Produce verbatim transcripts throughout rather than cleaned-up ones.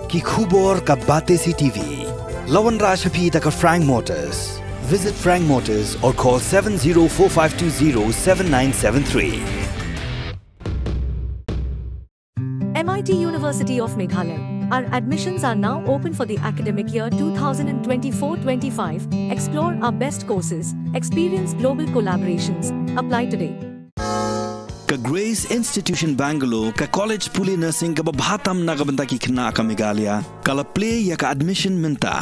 Ki khubor ka Batesi T V. La wanrah sha phi da ka Frank Motors. Visit Frank Motors or call seven zero four five two zero seven nine seven three. M I T University of Meghalaya. Our admissions are now open for the academic year two thousand twenty-four twenty-five. Explore our best courses, experience global collaborations. Apply today. Ka Grace Institution Bangalore, ka college pule nursing kaba bha tam na ka bynta ki khynnah ka Meghalaya, ka la plie ïa ka admission mynta.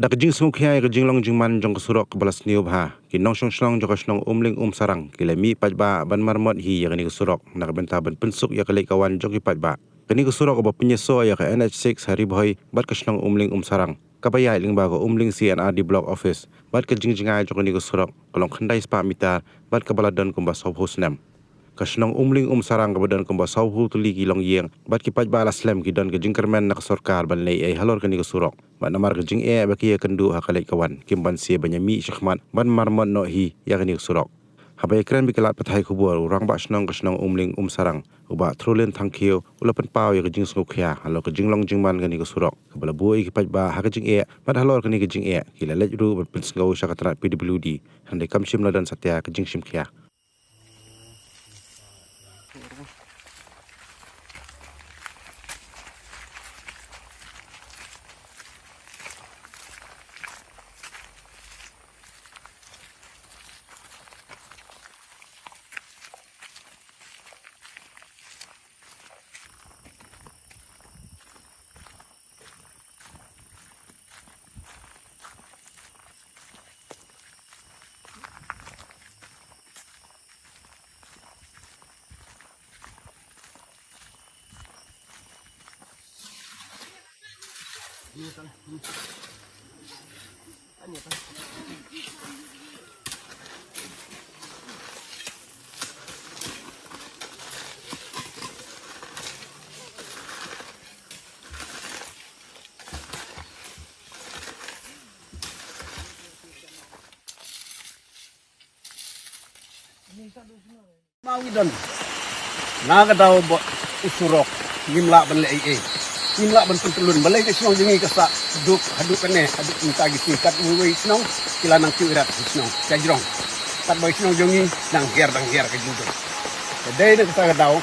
Da ka jingsngewkhia ïa ka jinglong jingman jong ka surok kaba la sniew bha, ki nongshong shnong jong ka shnong Umling Umsarang ki la mih paidbah ban maramot hi ïa kane ka surok na ka bynta ban pynsuk ïa ka leit ka wan jong ki paidbah. Kane ka surok kaba pynïasoh ïa ka N H six ha Ri Bhoi bad ka shnong Umling Umsarang, kaba ïaid lyngba ka Umling C and R D Block Office, bad ka jingjngai jong kane ka surok ka long khyndai spah mitar bad kaba la don kumba sawphew snem. Ka shnong Umling Umsarang kaba don kumba sawphew tylli ki longïing bad ki paidbah la slem ki don ka jingkyrmen na ka sorkar ban leh ei halor kane ka surok. Bad namar ka jingeh ba ki ïakynduh ha ka leit ka wan, kim banse ban ïamih shakhmat ban maramot noh hi ïa kane ka surok. Haba ïakren bad ki lad pathai khubor, u rangbah shnong ka shnong Umling Umsarang, u Bah Thrulin Thangkhiew, u la pynpaw ïa ka jingsngewkhia halor ka jinglong jingman kane ka surok, kaba la buh ïa ki paidbah ha ka jingeh, bad halor kane ka jingeh ki la leit ruh ban pynsngew sha ka tnat P W D, hynrei kam shym la don satia ka jingshimkhia. Maw ngi don na ka daw ba u surok, ngim lah ban leh ei ei, ngim lah ban pyntyllun. Balei ka shnong jong ngi ka sah haduh, haduh kane, haduh mynta ki sngi, kat wei wei shnong ki la nang kiew irat ki shnong, ka jrong. Kat ba ki shnong jong ngi dang hiar, dang hiar ka jingjong. Ka dei na kata ka daw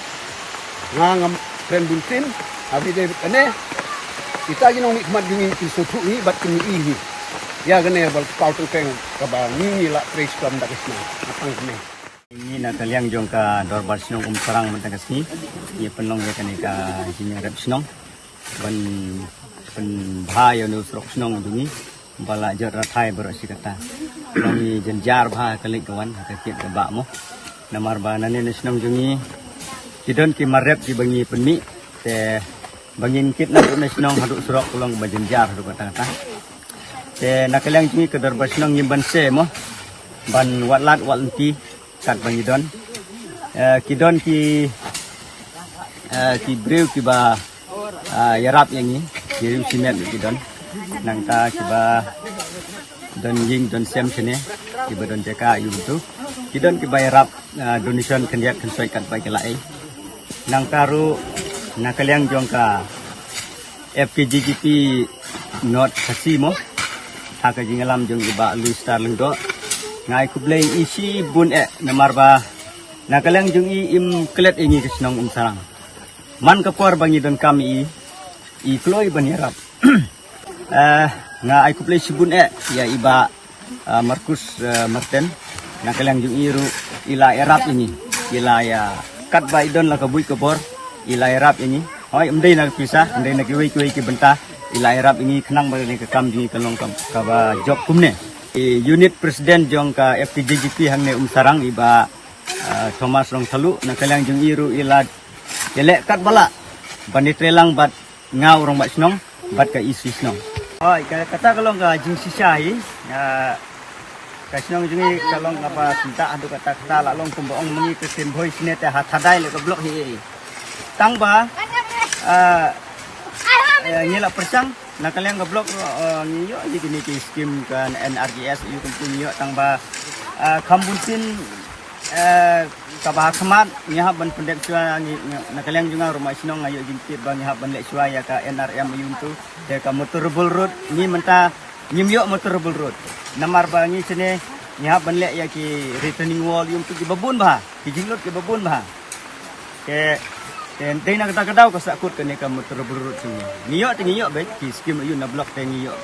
nga ngam kren bun sien, ha ba ïadei bad kane, kita ki nongmihkhmat jong ngi ki sngewthuh ngi bad ki ïohi ngi. Ïa kane ba la paw tyngkeng kaba ngi ngi la trei skhem da ka shnong. Nga tang kane. Ngi na ka liang jong ka Dorbar Shnong Umsarang mynta ka sngi, ngi pynlong ïa kane ka jingïarap shnong ban pynbha ïa une u surok shnong jong ngi ba la jot rathai baroh shi katta. Ba ngi jynjar bha ha ka leit ka wan, ha ka kit ka bah mo. Namar ba nangne na shnong jong ngi ki don ki mar rep kiba ngi pynmih, te ba ngin kit na une shnong haduh surok ka long ba jynjar haduh katta katta. Te na ka liang jong ngi ka Dorbar Shnong ngim banse mo ban wad lad wad lynti kat ba ngi don. Eh, ki don ki, eh, ki briew kiba, ah, ïarap ïa ngi, ki riew shimet ki don. Nangta kiba don ïing don sem shane, kiba don jaka ïa u tu. Ki don kiba ïarap, ah, donation khyndiat khynsoit kat ba ki la ei. Nangta ruh na ka liang jong ka F K J G P North Khasi mo, ha ka jingïalam jong i Bah Louis Star Lyngdoh. Nga ai khublei ïa i shibun eh namar ba na ka liang jong i im klet ïa ngi ka shnong Umsarang. Man ka por ba ngi donkam ïa i, i kloi ban ïarap. Eh, nga ai khublei shibun eh ïa i Bah ah, Marcus, ah, Martin. Na ka liang jong i ruh i la ïarap ïa ngi. I la ïa, kat ba i don la ka buit ka bor, i la ïarap ïa ngi. Hooid, ym dei na ka pisa, ym dei na kiwei kiwei ki bynta, i la ïarap ïa ngi khnang ba kane ka kam jong ngi kan long ka, kaba jop kumne. I unit president jong ka F K J G P hangne Umsarang i Bah, ah, Thomas Rongthalu, na ka liang jong i ruh i la ïaleh katba lah ban ïatreilang bad nga u rangbah shnong bad ka E C shnong. Hooid, ka, kata ka long ka jingshisha hi. Ah, ka shnong jong ngi ka long kaba syndah haduh katta katta, la long kumba ong ma ngi ka Ri Bhoi shane te ha Thadai leh ka block hi. Tang ba, ah, eh, ngi la pyrshang na ka liang ka block, eh, ngi ïoh hi kine ki skim ka N R G S, ïoh kumtu ngi ïoh, tang ba, ah, kham bun sien Eh, kaba ha khmat ngi hap ban pyndep shuwa ngi, ngi, na ka liang jong nga Ruma Shnong nga ïoh jingtip ba ngi hap ban leh shuwa ïa ka N R M ïa utu. Te ka motorable road ngi mynta ngim ïoh motorable road. Namar ba ngi shane ngi hap ban leh ïa ki retaining wall ïa utu kiba bun bha, ki jinglut kiba bun bha. Te, te dei na kata ka daw ka sahkut kane ka motorable road shuh. Ngi ïoh te ngi ïoh bad ki skim ïa u na block te ngi ïoh.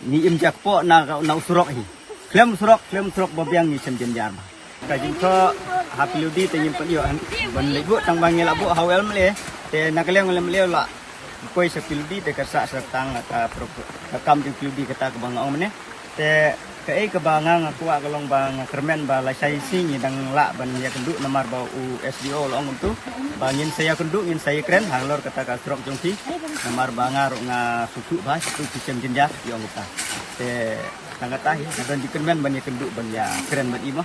Ngi im jakpoh na, na u surok hi. Khlem surok, khlem surok ba biang ngi shem jynjar bha. Ka jingthoh ha P W D te ngim pat ïoh ban leit buh tang ba ngi la buh ha u M L A. Te na ka liang u M L A u la poi sha P W D te ka sah sha tang ka pro-, ka kam jong P W D kata kaba nga ong mynne. Te kaei kaba nga nga kwah ka long ba nga kyrmen ba lashai sngi ngi dang lah ban ïakynduh namar ba u S D O u la ong kumtu ba ngin sa ïakynduh, ngin sa ïakren halor kata ka surok jong phi. Namar ba nga ruh nga sngewthuh bha sha utu ki shem jynjar ïa ong kumta. Te tang kata hi nga don jingkyrmen ban ïakynduh ban ïakren bad i mo.